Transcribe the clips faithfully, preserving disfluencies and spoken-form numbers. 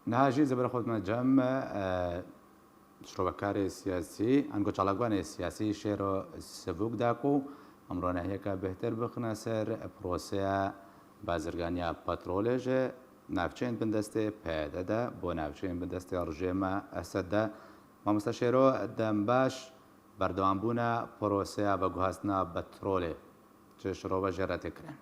Niha jî zêbera xwe dime cem, e, şrovekarê siyasî, ango çalakvanê siyasî Şêro Sivûk da ku em ronahiyeke bêhtir bixine ser proseya bazirganiya petrolê ji navçeyên bindestê P Y D de bo navçeyên bindestê rejêma Esed de. Mamoste Şêro, dem baş. Berdewambûna proseya veguhastina petrolê çi şirove jê re tê kirin?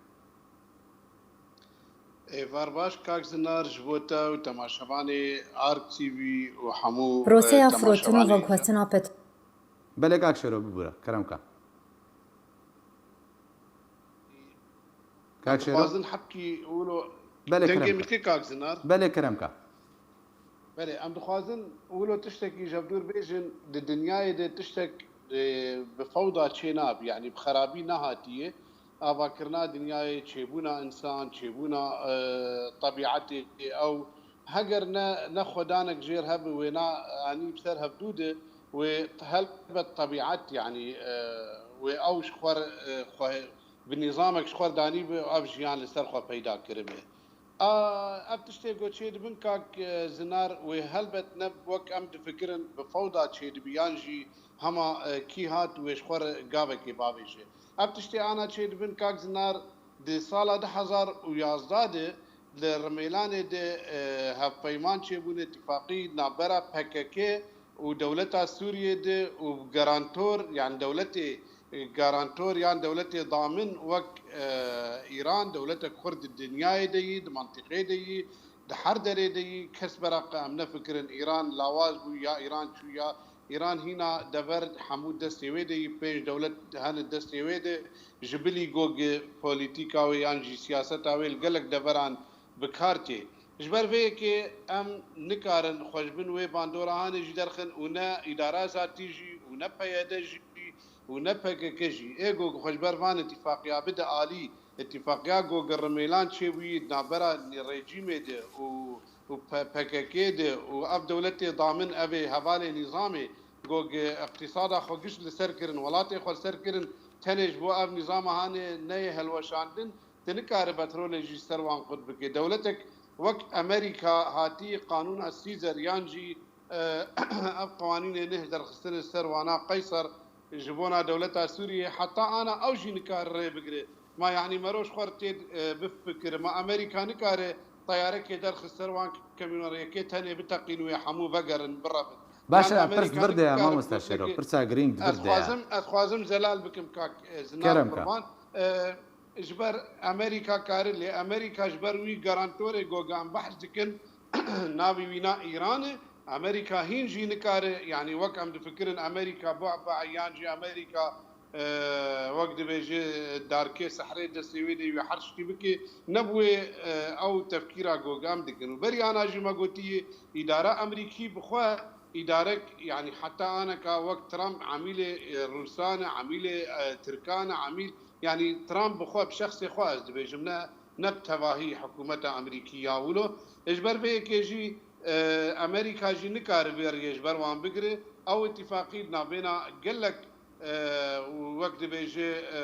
Êvar baş, kak Zinar, ji bo te û temaşevanê Ark T V û hemû, Proseya e, firotin û temaşevanê veguhestina pet- Belê, kak Şêro, bibûre, kerem ka. Kak Şêro? Dixwazin hepkî wilo Belê, dengê kerem min ka. Dike, kak Zinar? Belê, kerem ka. Belê, em dixwazin wilo tiştekî ji hevdûr bêjin, di dinyayê de tiştek, e, bi fewda çê nabe, yanî bi xerabî nehatiye. Avakirina dinyayê, çêbûna însan, çêbûna, e, tebîetê ew, heger ne, ne xwedanek jêr hebe, wê na anî bi ser hevdû de, wê helbet tebîet, yanî, e, wê ew ji xwe, e, xwe bi nîzamek ji xwe danî bi, ev jiyan li ser xwe peyda kiribe. A, ev tiştê ku çêdibin, kak, e, Zinar, wê helbet ne wek em difikirin bi fewda çêdibi, yan jî hema, e, kî hat wê ji xwe re gavekê bavêje. Ev tiştê ana çêdibin, kak Zinar, di sala du hezar û yazdeh de li Rimêlanê de, e, hevpeyman çêbûne, îtîfaqî navbera P K K û dewleta Sûriyê de û garantor, yani dewletê, e, garantor yan dewletê damin wek, e, Îran, dewletek xurt di dinyayê de yî, di mentiqê de yî, di her derê de yî, kes beraq em nefikirin Îran lawaz bû ya Îran çû ya Îran hîna dever hemû destê wê de yî, pênc dewlet hene destê wê de, ji bilî go ge polîtîka wê yan jî siyaseta wê li gelek deveran bi kar tê. Ji ber vê yekê em nikarin xwe ji bin wê bandora hanê jî derxin û ne îdara zatî jî û ne P Y D jî û ne P K K jî. Ê go xwe ji ber van îtîfaqiya bide alî, îtîfaqiya go ge Rimêlan çêbûyî di navbera rejîmê de û, û P-, P K K de û ev dewletê damin, ev ê hevalê nîzamê go ge îqtîsada xwe giş li ser kirin, welatê xwe li ser kirin, tenê ji bo ev nîzama hanê neyê helweşandin, tu nikare petrolê jî ser wan qut bike. Dewletek wek Amerîka hatî qanûna Sîzer yan jî, e, ev qewanînê neh derxistine ser wana Qeyser ji bona dewleta Sûriyê, heta ana ew jî nikare rê bigire. Ma yanî mero ji xwe re tê, e, bifikire. Ma Amerîka nikare teyarekê derxist ser wan kamyonê yekê tenê biteqîn û wê hemû vegerin, birevin. Baş e, pirs vir de ya, mamoste Şêro, pirsa girîng vir de ya. Ez xwazim, ez xwazim zelal bikim kak, e, Zinar, kerem ka. Qurban. E, ji ber Amerîka kare, lê Amerîka ji ber wî garantorê go ge em behs dikin, navê wî na Îran e. Amerîka hîn jî nikare, yanî wek em difikirin Amerîka bu'ba yan jî Amerîka, e, wek dibêje darkê sehrê destê wê de wî her tiştî bike, ne bi wê, e, ew tefkîra go ge em dikin. Û berî ana jî me gotiye, îdara Amerîkî bi xwe îdarek, yanî heta aneka wek Trump emîlê, e, Rûsan e, emîlê, e, Tirkan e, emîl, yanî Trump bi xwe, bi şexsê xwe ez dibêjim, ne, ne bi tevahî hikûmeta Amerîkî ya wilo. Ji ber vê yekê jî, e, Amerîka jî nikare vê riyê ji ber wan bigire. Ew îtîfaqî di navbêna gelek, e, wek dibêje, e,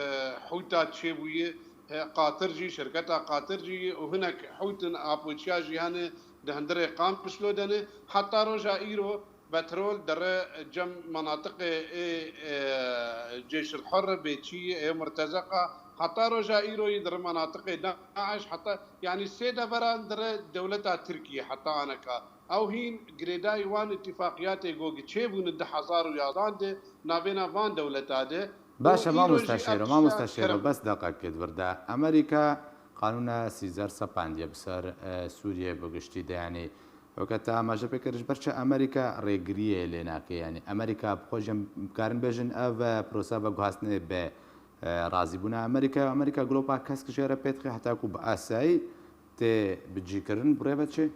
hûta çêbûye, e, Qatir jî, şirketa Qatir jî û hinek hûtin Apoçiya jî hene di hundirê Qamişlo de ne. Heta roja îro petrol dire cem menatiqê ê, e, Ceyşul Hurr, Bêçî, ê Murtezeqa, heta roja îro yî dire menatiqê Daeş, heta, yanî sê deveran dire dewleta Tirkiye heta aneka. Ew hîn girêdayî wan îtîfaqiyatê go ge çêbûne di hezar û yazdan de navêna van dewleta de. Baş e, mamoste Şêro, mamoste Şêro, bes deqekê di vir de. Amerîka qanûna Sîzer sepandiye bi ser, e, Sûriyê bi giştî de, yanî weke te amaje pê kir, ji ber çi Amerîka rêgiriyê lê nake? Yanî Amerîka bi xwe jî em karin bêjin ev, e, prosa veguhastinê bi, e, razîbûna Amerîka, Amerîka glopa kesk jê re pê dixe heta ku bi asayî tê bicîkirin, bi rê ve çi?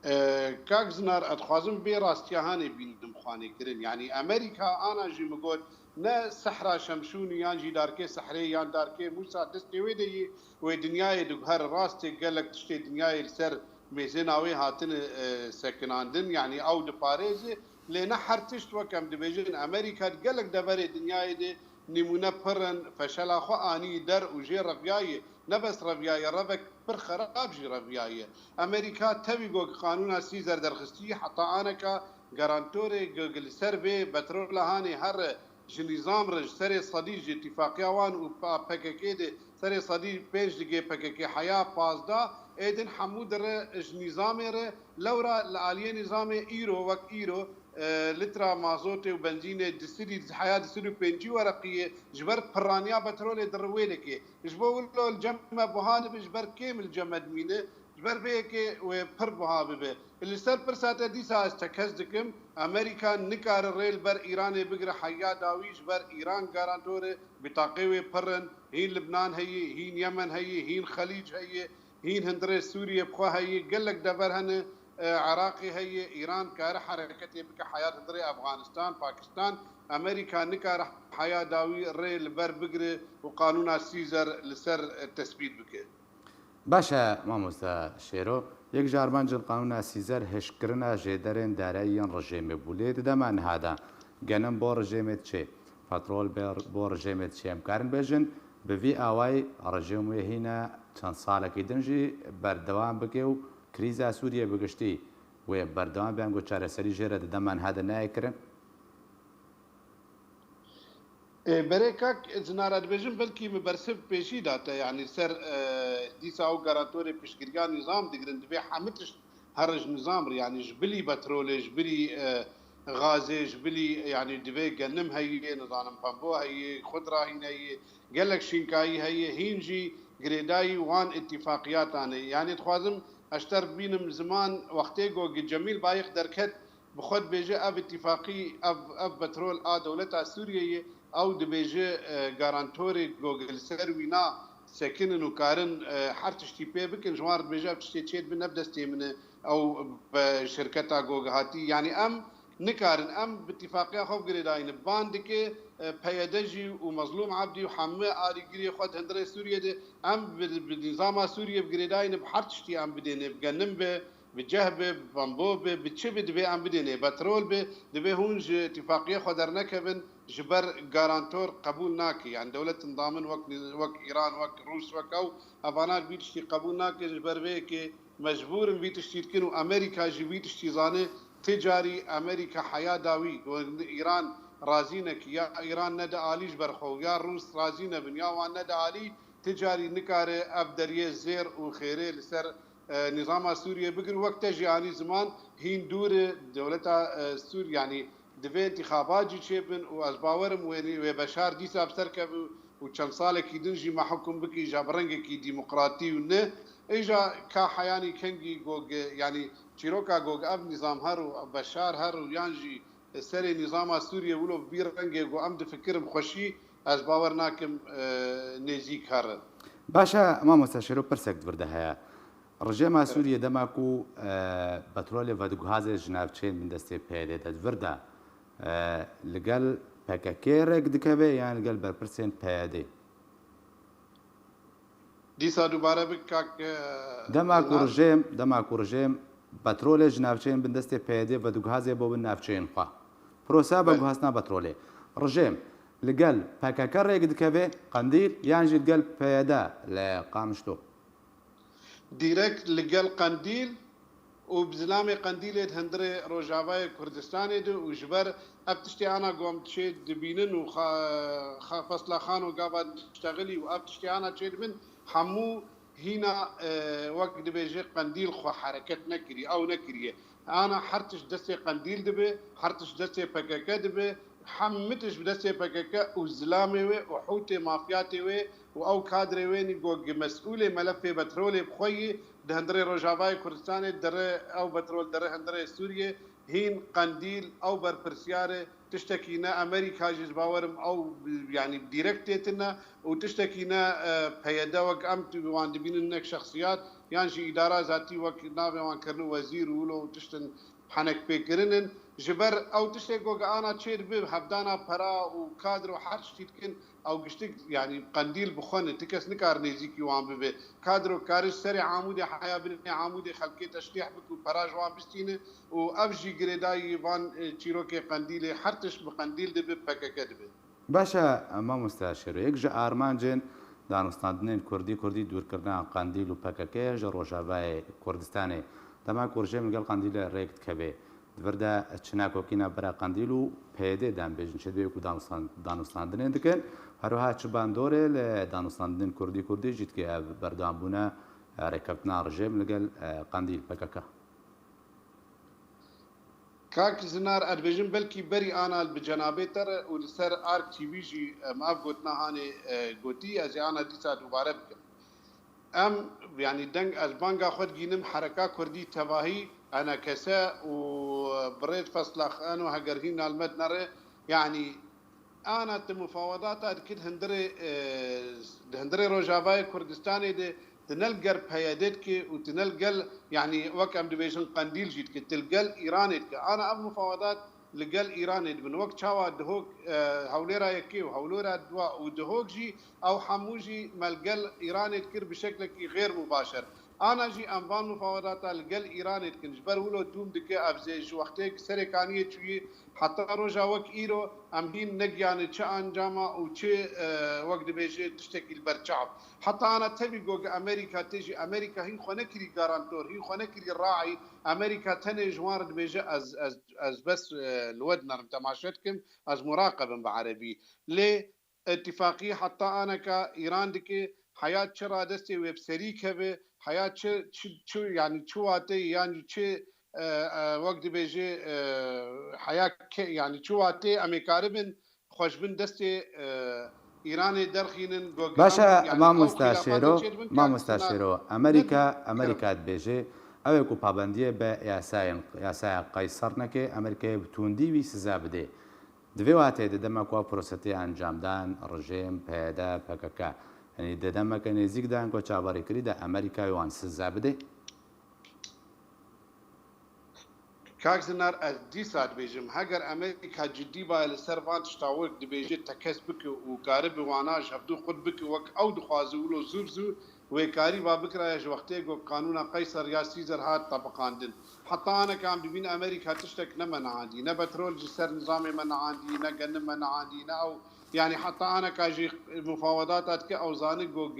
E, kak Zinar, ez dixwazim vê rastiya hanê bînim xwanê kirin. Yanî Amerîka ana jî min got, ne sehra Şemşûnî yan jî darkê sehrê yan darkê Mûsa destê wê de yî, wê dinyayê diguhere rastê, gelek tiştê dinyayê li ser mêzêna wê hatine, e, sekinandin, yanî ew diparêze, lê ne her tişt wek em dibêjin Amerîka di gelek deverê dinyayê de nîmûne pir in, feşela xwe anî der û jê reviyaye. ne bes reviyaye, revek pir xerab jî reviyaye. Amerîka tevî ku qanûna Sîzer derxistî, heta aneka garantorê ku li ser vê petrola hanê here ji nîzam re, ji serê sedî ji îtîfaqiya wan û P K K de serê sedî pênc digê P K K heya pazdeh, ê din hemû dire ji nîzamê re, lewra li aliyê nîzamê îro, wek îro, e, lîtra mazotê û benzînê di sedî, heya di sed û pêncî wereqiyê ji ber pirraniya petrolê di riwêlekê. Ji bo wilo li cem me buha dibe, ji ber kêm li cem me dimîne, ji ber vê yekê wê pir buha bibe. Li ser pirsa te dîsa ez tekez dikim, Amerîka nikare rê li ber Îranê bigire heya dawî, ji ber Îran garantor e, bitaqê wê pir in, hîn Libnan heye, hîn Yemen heye, hîn Xelîc heye, hîn hundirê Sûriyê bi xwe heye, gelek dever hene, e, Iraqê heye, Îran kare hereketê bike heya hundirê Efxanistan, Pakistan, Amerîka nikare heya dawî rê li ber bigire û qanûna Sîzer li ser, e, tesbît bike. Baş e, mamoste Şêro. Yek ji armancên qanûna Sîzer hişkkirina jêderên darayî yên rejêmê bû. Lê di dema niha de genim bo rejêmê diçê, petrol bê bo rejêmê diçê. Em karin bêjin, bi vî awayî rejêm wê hîne çend salekî din jî berdewam bike û krîza Sûriyê bi giştî wê berdewam be, ango çareserî jê re di dema niha de nayê kirin? Ê, berê kak, ez nara dibêjim, belkî min bersiv pêşî da te, yanî ser, e, dîsa ew garantorê piştgiriya nîzam digirin, divê hemû tişt here ji nîzam re, yanî ji bilî petrolê, ji bilî, e, gazê, ji bilî, yanî divê genim heye, nizanim pembo heye, xudra hîn heye, gelek şînkayî heye, hîn jî girêdayî wan îtîfaqiyatan e. Yanî dixwazim ez ji te re bînim ziman, wextê ku Cemîl Bayik derket, bi xwe dibêje ev îtîfaqî, ev, ev petrol a dewleta Sûriyeyê, ew dibêje, e, garantorê ku li ser wîna sekinin û karin, e, her tiştî pê bikin, ji wan re dibêje ev tiştê çêdibin ne bi destê min e, ew bi şirketa ku hatî. Yanî em nikarin, em bi îtîfaqiya xwe bi girêdayî ne. Ban dike, e, P Y D jî û Mezlûm Ebdî û hemû alîgirê xwe di hundirê Sûriyê de, em bi, bi nîzama Sûriyê bi girêdayî ne, bi her tiştî em bidêne, bi genim be, bi ceh be, bi bambo be, bi çi be, divê em bidêne, petrol be, divê hûn ji îtîfaqiya xwe dernekevin, ji ber garantor qebûl nake. Yanî dewlet nizam in wek, wek Îran, wek Rûs, wek ew, evana vî tiştî qebûl nake, ji ber vê yekê mecbûr in vî tiştî dikin û Amerîka jî vî tiştî zane. Ti carî Amerîka heya dawî, Îran razî neke, ya Îran nede alî ji ber xwe û ya Rûs razî nebin, ya wan nede alî, ti carî nikare ev deriyê zêr û xêrê li ser, e, nîzama Sûriyê bigir. Wek te jî anî ziman, hîn dûr e, dewleta, e, Sûr-, yanî divê întîxabat jî çêbin û ez bawer im wê, wê Beşar dîsa bi ser keve û çend salekî din jî me hukm bikî, ja bi rengekî demokratî û ne. Îja ka heyanî kengî gog, yanî çîroka gog ev nîzam her û Beşar her û yan jî serê nîzama Sûriyê wilo bi vî rengê ku em difikirim xweşî, ez bawer nakim, e, nêzîk herin. Baş e, mamoste Şêro, pirsek di vir de heye. Rejêma Sûriyê dema ku, e, petrolê vediguhaze ji navçeyên bindestê P Y D de di vir de, e, li gel P K K rêk dikeve yan li gel berpirsên P Y D? Dîsa dubare bik kak, e, Dema ku Dilnar. Rejêm, dema ku rejêm petrolê ji navçeyên bindestê P Y D vediguhaze bo bin navçeyên xwe. Proseya Belê. Veguhastina petrolê. Rejêm li gel P K K rêk dikeve Qendîl yan jî li gel P Y D li Qamişlo? Dîrekt li gel Qendîl û bi zilamê Qendîlê di hundirê rojavayê Kurdistanê de û ji ber ev tiştê ana ku em çê dibînin û xa-, xa-, Fesla Xano gava diştexilî û ev tiştê ana çê dibin, hemû hîna, e, wek dibêje Qendîl xwe hereket nekirî, ew nekiriye. Ana her tişt destê Qendîl dibe, her tişt destê P K K dibe, hemî tişt bi destê P K K û zilamê wê û hûtê mafyatê wê û ew kadrê wê nî ku mesûlê melefê petrolê bi xwe yî di hundirê Rojavayê Kurdistanê dire, ew petrol dire hundirê Sûriyê, hîn Qendîl ew berpirsiyar e, tiştekî ne Amerîka jî ez bawer im ew, yanî dîrekt têtine û tiştekî ne, e, P Y D wek em tu wan dibînin hinek şexsiyat yan jî îdara zatî wek navê wan kirine wezîr û wilo û tiştin henek pê kirinin. Ji ber ew tiştê ku ana çê dibe hevdana pera û kadro her tiştî dikin, ew giştik, yanî Qendîl bi xwe ne, ti kes nikare nêzîkî wan bibe. Kadro kare ji serê Amûdê heya binê Amûdê xelkê teşrîh bike û pera ji wan bistîne û ev jî girêdayî van, e, çîrokê Qendîlê, her tişt bi Qendîl dibe, P K K dibe. Baş e, mamoste Şêro, yek ji armancên Danûstandinên Kurdî Kurdî dûrkirina Qendîl û P K K ji Rojavayê Kurdistanê. Dema ku rejîm li gel Qendîlê rêk dikeve, di vir de çi nakokîna bira Qendîl û P Y D de em bêjin çi divê ku danûstan-, danûstandinên dikin, her wiha çi bandorê li danûstandinên Kurdî Kurdî jî dike ev berdewambûna, e, rêkeftina rejîm li gel, e, Qendîl P K K. Kak Zinar, ez dibêjim belkî berî ana li bi cenabê te re û li ser Ark T V jî, em, ev gotina hanê, e, gotî, ez ê ana dîsa dubare bikim. Em, yanî deng, ez banga xwe digînim hereka kurdî tevahî, E N K S û, e, birêz Feslax Eno heger hîn nal me dinere, yanî ana tu mufawedata dikir hundirê, e, di hundirê Rojavayê Kurdistanê de tu ne li gel P Y D dikî û tu ne li gel, yanî wek em dibêjin Qendîl jî dikî, tu li gel Îranê dikî. Ana ev mufawedat li gel Îranê dibin. Wek çawa Dihok, e, Hewlêra Yekê û Hewlêra Dua û Dihok jî ew hemû jî me li gel Îranê dikir bi şeklekî xêr mubaşer. Ana jî em van mufawedata li gel Îranê dikin. Ji ber wilo dûm dike, ev zê ji wextê serê kaniyê çûyî heta roja wek îro em hîn negiyane çi encama û çi, e, wek dibêje tiştekî li ber çav. Heta ana tevî got Amerîka tê jî, Amerîka hîn xwe nekirî garantor, hîn xwe nekirî raî. Amerîka tenê ji wan re dibêje ez, ez, ez bes, e, li we dinerim, temaşe dikim, ez muraqebim bi erebî. Lê îtîfaqî heta aneka Îran dike, heya çi radestê wê bi serî keve, heya çi, çi, çi, yanî çi wateyê yan jî çi, e, e, wek dibêje, e, heya ke-, yanî çi wateyê em ê karibin xwe ji bin destê, e, Îranê derxînin, go Baş e, giran, yanî ew Mamosta xîlafata Şêro, çêdibin, Mamosta Şêro, Amerîka, Amerîka dibêje, ew ê ku pabendiyê be yasayên, yasaya Qeyser neke, Amerîkayê bi tundî wî siza bide. Di vê wateyê de dema ku ev prosetê encam dan, rejîm, P Y D, P K K, yanî di demeke nêzîk de ango çaverêkirî de Amerîkayê wan siza bide? Kak Zinar, ez dîsa dibêjim, heger Amerîka cidî baye li ser van tişta wek dibêje tekez bike û karibe wana ji hevdû qut bike wek ew dixwaze wilo zûr zû wê karî va bikiraye ji wextê ku qanûna Qeyser ya Sîzer hat tebiqandin. Heta aneka em dibîn Amerîka tiştek ne me nihandî, ne petrol ji ser nizamê me nihandî, ne genim me nihandî, ne ew, yanî heta aneka jî mufawedata dike ew zane ku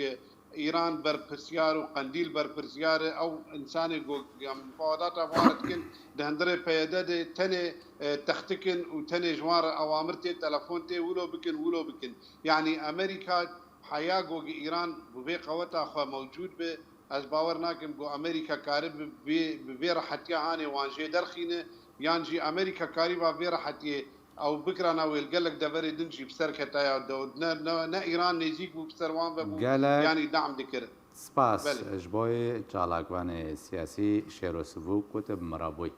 Îran berpirsiyar û Qendîl berpirsiyar e, ew insanê ku ya mufawedata wan re dikin di hundirê P Y D de tenê, e, textikin û tenê ji wan re awamir tê, telefon tê, wilo bikin, wilo bikin. Yanî Amerîka heya ku Îran bi vê qeweta xwe mewcûd be, ez bawer nakim ku Amerîka karibe bi, bi vê rehetiya hanê wan jê derxîne, yan jî Amerîka kariba vê rehetiyê ew bikirana wê li gelek deverê din jî bi ser ketaya de û ne, ne, ne Îran nêzîk bû bi ser wan ve bû, Gelek yanî dam dikir. Spas Belê. ji bo yê çalakvanê siyasî Şêro Sivûk ku te bi me re bûyî.